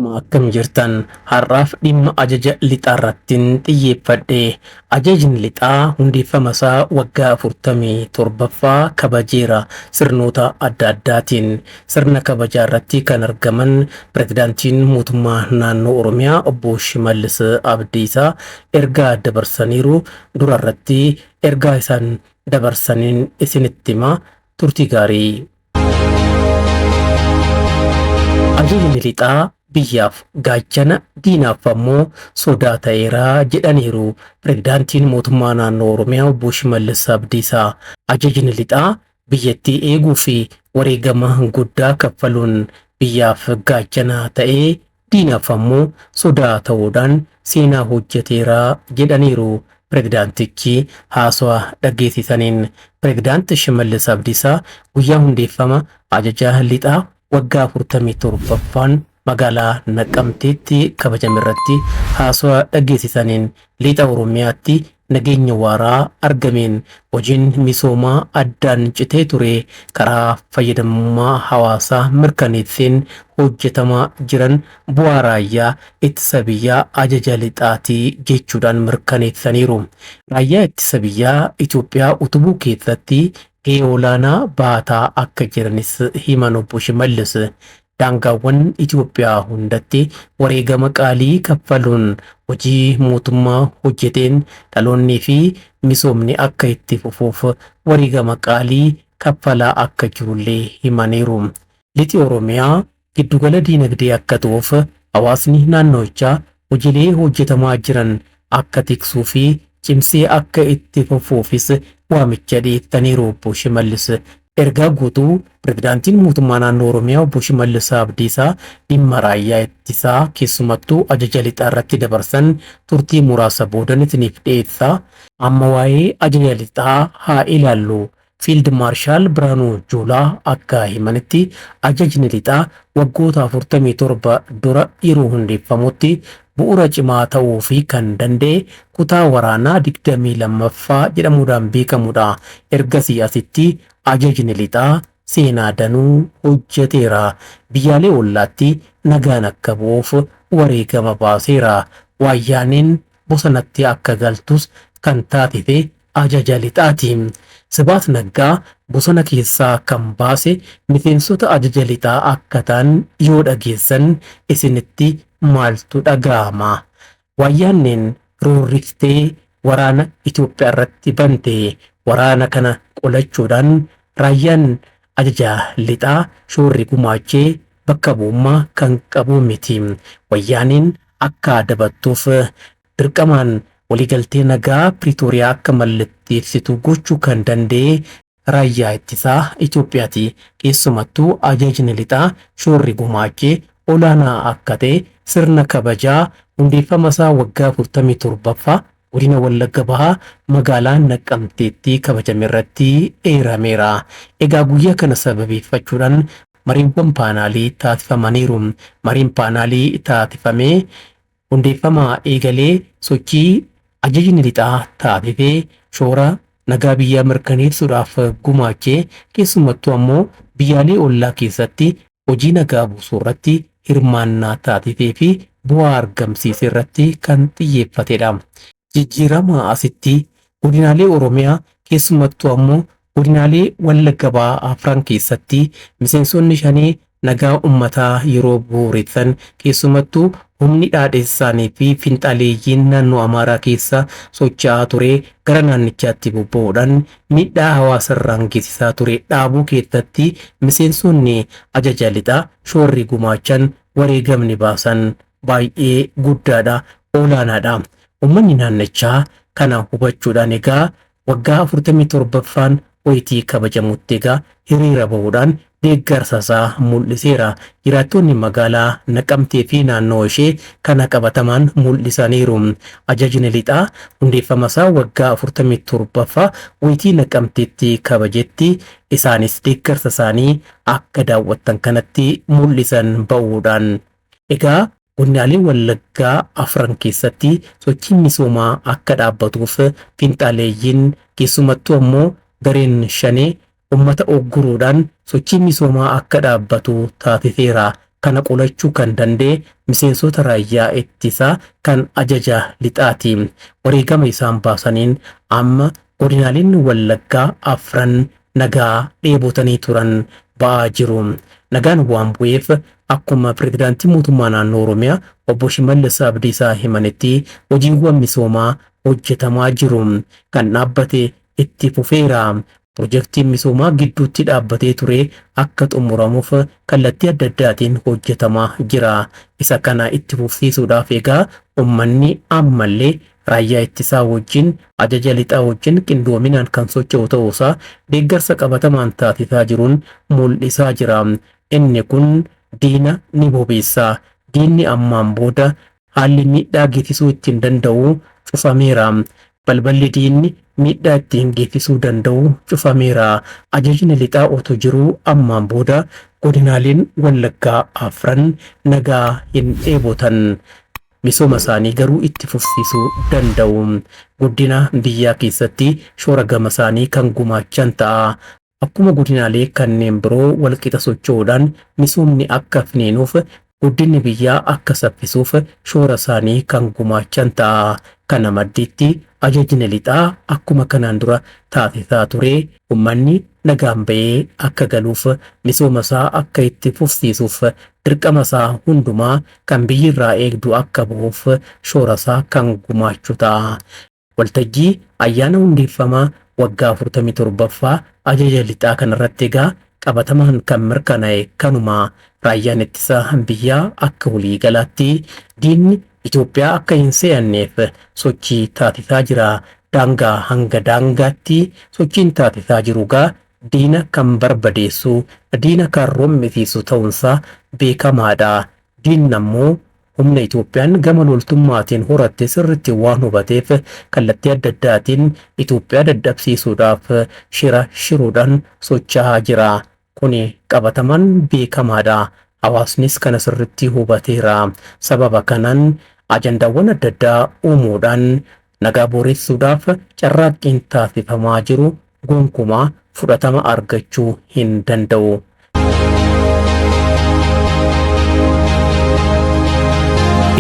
Akkam jirtan? Har'aaf dhimma ajaja lixaarrattiin xiyyeeffadhe. Ajajni lixaa hundeeffama isaa waggaa 47ffaa kabajeera sirnoota adda addaatiin. Sirna kabajaa irratti kan argaman pirezidaantiin mootummaa naannoo Oromiyaa obbo Shimallis Abdiisaa ergaa dabarsaniiru. Dura irratti ergaa isaan dabarsaniin isinitti hima. Turtii gaarii. Ajajni lixaa biyyaaf gaachana, diinaaf ammoo sodaa ta'eera jedhaniiru pirezidaantiin mootummaa naannoo Oromiyaa obbo Shimallis Abdiisaa. Ajajni lixaa biyyattii eeguu fi wareegama guddaa kaffaluun biyyaaf gaachana ta'ee diinaaf ammoo sodaa ta'uudhaan seenaa hojjeteera jedhaniiru pirezidaantichi haasawaa dhageessisaniin. Pirezidaanti Shimallis Abdiisaa guyyaa hundeeffama ajaja lixaa waggaa 47ffaan magaalaa Naqamteetti kabajame irratti haasawaa dhageessisaniin lixa Oromiyaatti nageenya waaraa argameen hojiin misoomaa addaan citee ture karaa fayyadamummaa hawaasaa mirkaneesseen hojjetamaa jiran bu'aa raayyaa ittisa biyyaa ajaja lixaatii jechuudhaan mirkaneessaniiru. Raayyaa ittisa biyyaa Itoophiyaa utubuu keessatti gahee olaanaa baataa akka jiranis himan obbo Shimallis. Daangaawwan Itoophiyaa hundatti wareegama qaalii kaffaluun hojii mootummaa hojjeteen dhaloonnii fi misoomni akka itti fufuuf wareegama qaalii kaffalaa akka jirullee himaniiru. Lixi Oromiyaa giddugala diinagdee akka ta'uuf hawaasni naannoichaa hojiilee hojjetamaa jiran akka tiksuu fi cimsee akka itti fufuufis waamicha dhiyeessaniiru obbo Shimallis. Ergaa guutuu pirezidaantiin mootummaa naannoo Oromiyaa obbo Shimallis Abdiisaa dhimma raayyaa ittisaa keessumattuu ajaja lixaa irratti dabarsan turtii muraasa boodan isiniif dhiyeessa. Amma waa'ee ajaja lixaa haa ilaallu. Fiild Maarshaal Birhaanuu Juulaa akka himanitti ajajni lixaa waggoota 47 dura yeroo hundeeffamutti bu'uura cimaa ta'uu fi kan danda'e kutaa waraanaa 22ffaa jedhamuudhaan beekamudha. Ergasii asitti ajajni lixaa seenaa danuu hojjeteera. Biyyaalee ollaatti nagaan akka bu'uuf wareegama baaseera. Waayyaaneen bosonatti akka galtus kan taatite ajaja lixaati. Sibaat Naggaa bosona keessaa kan baase miseensota ajaja lixaa akka ta'an yoo dhageessan isinitti maaltu dhaga'ama? Waayyaaneen roorriftee waraana Itoophiyaa irratti bante. Waraana kana qolachuudhaan raayyaan ajaja lixaa shoorri gumaachee bakka bu'ummaa kan qabu miti. Wayyaaneen akka dabattuuf dirqamaan waliigaltee nagaa Piriitooriyaa akka mallatteessitu gochuu kan danda'e raayyaa ittisaa Itoophiyaati. Keessumattuu ajajni lixaa shoorri gumaachee olaanaa akka ta'e sirna kabajaa hundeeffama isaa waggaa 47ffaa godina Wallagga Bahaa magaalaa Naqqamteetti kabajame irratti eerameera. Egaa guyyaa kana sababeeffachuudhaan mariiwwan paanaalii taasifamaniiru. Mariin paanaalii taasifamee hundeeffama eegalee sochii ajajni lixaa taasisee shoora nagaa biyyaa mirkaneessuudhaaf gumaachee keessumattuu ammoo biyyaalee ollaa keessatti hojii nagaa buusuu irratti hirmaannaa taasisee fi bu'aa argamsiise irratti kan xiyyeeffatedha. Jijjiirama asitti godinaalee Oromiyaa keessumattuu ammoo godinaalee Wallagga Bahaa afran keessatti miseensonni shanii nagaa uummataa yeroo bu'uureessan keessumattuu humni dhaadheessaanii fi finxaaleeyyiin naannoo Amaaraa keessa socho'aa ture gara naannichaatti bobba'uudhaan miidhaa hawaasarraan geessisaa ture dhaabuu keessatti miseensonni ajaja lixaa shoorri gumaachan wareegamni baasan baay'ee guddaadha, olaanaadha. Uummanni naannichaa kana hubachuudhaan egaa waggaa 47ffaan wayitii kabajamutti egaa hiriira bahuudhaan deeggarsa isaa mul'iseera. Jiraattonni magaalaa Naqamtee fi naannoo ishee kana qabatamaan mul'isaniiru. Ajajni lixaa hundeeffama isaa waggaa 47ffaa wayitii Naqamteetti kabajetti isaanis deeggarsa isaanii akka daawwattan kanatti mul'isan ba'uudhaan. Egaa godinaalee Wallaggaa afran keessatti sochiin misoomaa akka dhaabbatuuf finxaaleeyyiin keessumattuu ammoo gareen shanee uummata ogguruudhaan sochiin misoomaa akka dhaabbatu taasiseera. Kana qolachuu kan danda'e miseensota raayyaa ittisaa kan ajaja lixaati. Wareegama isaan baasaniin amma godinaaleen Wallaggaa afran nagaa dheebotanii turan ba'aa jiru. Nagaan waan bu'eef akkuma pirezidaantii mootummaa naannoo Oromiyaa obbo Shimallis Abdiisaa himanitti hojiiwwan misoomaa hojjetamaa jiru. Kan dhaabbate itti fufeera. Pirojektiin misoomaa gidduutti dhaabbatee ture akka xumuramuuf kallattii adda addaatiin hojjetamaa jira. Isa kana itti fufsiisuudhaaf egaa uummanni ammallee raayyaa ittisaa wajjin ajaja lixaa wajjin qindoominaan kan socho'u ta'uusaa deeggarsa qabatamaan taasisaa jiruun mul'isaa jira. Inni kun diina ni bobeessa. Diinni ammaan booda haalli miidhaa geessisuu ittiin danda'u cufameera. Balballi diinni miidhaa ittiin geessisuu danda'u cufameera. Ajajni lixaa otoo jiruu ammaan booda godinaaleen Wallaggaa afran nagaa hin dheebotan. Misooma isaanii garuu itti fufsiisuu danda'u. Guddina biyyaa keessatti shoora gama isaanii kan gumaachan ta'a. Akkuma godinaalee kanneen biroo walqixa socho'uudhaan misoomni akka finiinuuf guddinni biyyaa akka saffisuuf shoora isaanii kan gumaachan ta'a. Kana maddiitti ajajni lixaa akkuma kanaan dura taasisaa ture uummanni nagaan ba'ee akka galuuf misooma isaa akka itti fufsiisuuf dirqama isaa hundumaa kan biyyi irraa eegdu akka bu'uuf shoora isaa kan gumaachu ta'a. Waltajjii ayyaana hundeeffamaa waggaa 47ffaa ajaja lixaa kanarratti egaa qabatamaan kan mirkanaa'e kanuma raayyaan ittisa biyyaa akka waliigalaatti diinni Itoophiyaa akka hin se'anneef sochii taasisaa jira. Daangaa hanga daangaatti sochiin taasisaa jiru egaa diina kan barbadeessu, diina kan rommisiisu ta'uunsaa beekamaadha. Diinni ammoo humna Itoophiyaan gama loltummaatiin horatte sirriitti waan hubateef kallattii adda addaatiin Itoophiyaa dadhabsiisuudhaaf shira shiruudhaan socho'aa jira. Kuni qabatamaan beekamaadha. Hawaasnis kana sirriitti hubateera. Sababa kanaan ajandaawwan adda addaa uumuudhaan nagaa booressuudhaaf carraaqqiin taasifamaa jiru gonkumaa fudhatama argachuu hin danda'u.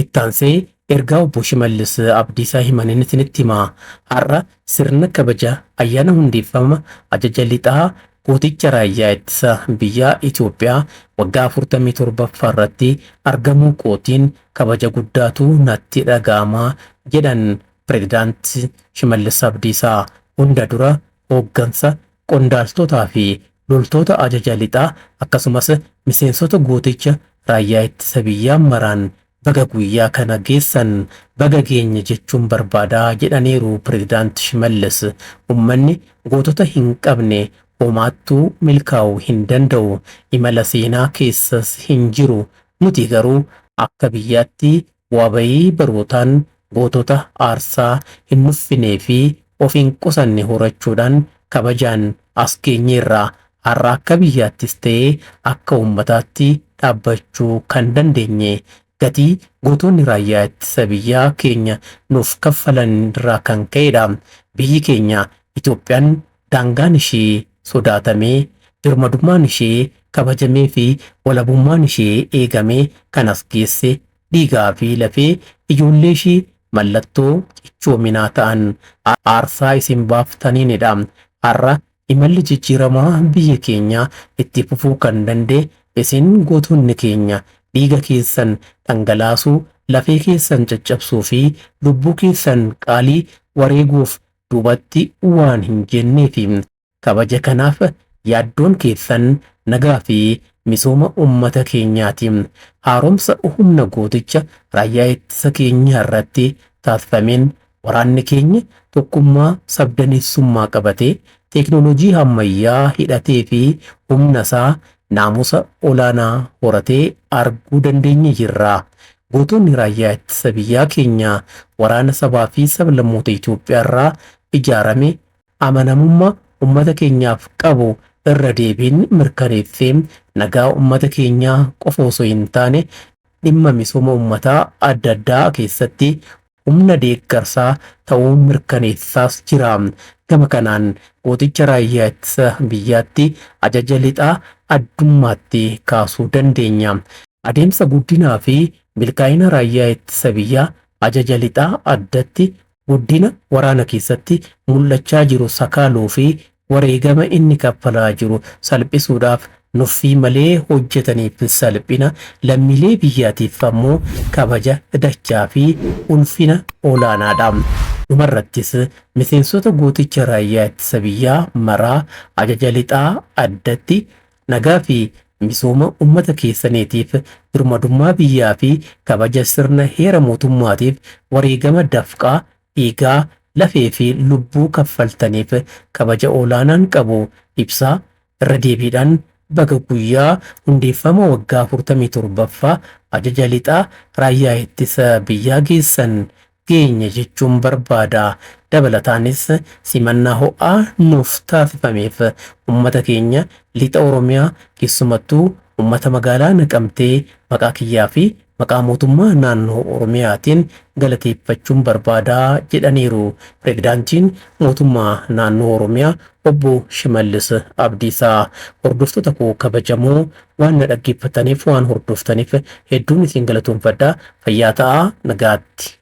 Ittaansee ergaa obbo Shimallis Abdiisaa himaniin isinitti hima. Har'a sirna kabaja ayyaana hundeeffama ajaja lixaa gooticha raayyaa ittisa biyyaa Itoophiyaa waggaa 47ffaa irratti argamuu kootiin kabaja guddaatu natti dhaga'ama jedhan pirezidaanti Shimallis Abdiisaa. Hunda dura hooggansa qondaaltotaa fi loltoota ajaja lixaa akkasumas miseensota gooticha raayyaa ittisa biyyaa maraan baga guyyaa kana geessan baga geenya jechuun barbaadaa jedhaniiru pirezidaanti Shimallis. Uummanni gootota hin qabne homaattuu milkaa'uu hin danda'u. Imala seenaa keessas hin jiru. Nuti garuu akka biyyaatti bu'aa bayii barootaan gootota aarsaa hin nuffinee fi of hin qusanne horachuudhaan kabajaan as geenyeerra. Har'a akka biyyaattis ta'ee akka uummataatti dhaabbachuu kan dandeenye gatii gootonni raayyaa ittisa biyyaa keenya nuuf kaffalan irraa kan ka'edha. Biyyi keenya Itoophiyaan daangaan ishee sodaatamee, birmadummaan ishee kabajamee fi walabummaan ishee eegamee kan as geesse dhiigaa fi lafee ijoollee ishee mallattoo cichoominaa ta'an aarsaa isin baaftaniinidha. Har'a imalli jijjiiramaa biyya keenyaa itti fufuu kan danda'e isin gootonni keenya dhiiga keessan dhangalaasuu, lafee keessan caccabsuu fi lubbuu keessan qaalii wareeguuf duubatti waan hin jenneefi. Kabaja kanaaf yaaddoon keessan nagaa fi misooma uummata keenyaati. Haaromsa humna gooticha raayyaa ittisa keenyaa irratti taasifameen waraanni keenya tokkummaa sabdaneessummaa qabatee teeknooloojii ammayyaa hidhatee fi humna isaa naamusa olaanaa horatee arguu dandeenye jirra. Gootonni raayyaa ittisa biyyaa keenya waraana sabaa fi sablammoota Itoophiyaa irraa ijaarame amanamummaa uummata keenyaaf qabu irra deebiin mirkaneessee nagaa uummata keenyaa qofa osoo hin taane dhimma misooma uummataa adda addaa keessatti humna deeggarsaa ta'uu mirkaneessaas jira. Gama kanaan gooticha raayyaa ittisa biyyaatti ajaja lixaa addummaatti kaasuu dandeenya. Adeemsa guddinaa fi milkaa'ina raayyaa ittisa biyyaa ajaja lixaa addatti guddina waraana keessatti mul'achaa jiru sakaaluu fi wareegama inni kaffalaa jiru salphisuudhaaf nuffii malee hojjetaniif salphina, lammiilee biyyaatiif ammoo kabaja dachaa fi ulfina olaanaadha. Dhumarrattis miseensota gooticha raayyaa ittisa biyyaa maraa ajaja lixaa addatti nagaa fi misooma uummata keessaniitiif, birmadummaa biyyaa fi kabaja sirna heera mootummaatiif wareegama dafqaa, dhiigaa, lafee fi lubbuu kaffaltaniif kabaja olaanaan qabu ibsaa, irra deebiidhaan baga guyyaa hundeeffama waggaa 47ffaa ajaja lixaa raayyaa ittisa biyyaa geessan geenya jechuun barbaada. Dabalataanis simannaa ho'aa nuuf taasifameef uummata keenya lixa Oromiyaa, keessumattuu uummata magaalaa Naqamtee, maqaa kiyyaa fi maqaa mootummaa naannoo Oromiyaatiin galateeffachuun barbaadaa jedhaniiru. Pireezidaantiin mootummaa naannoo Oromiyaa obbo Shimallis Abdiisaa. Hordoftoota koo kabajamoo, waan na dhaggeeffataniif, waan hordoftaniif hedduun isin galatoonfadha. Fayyaa ta'aa, nagaatti.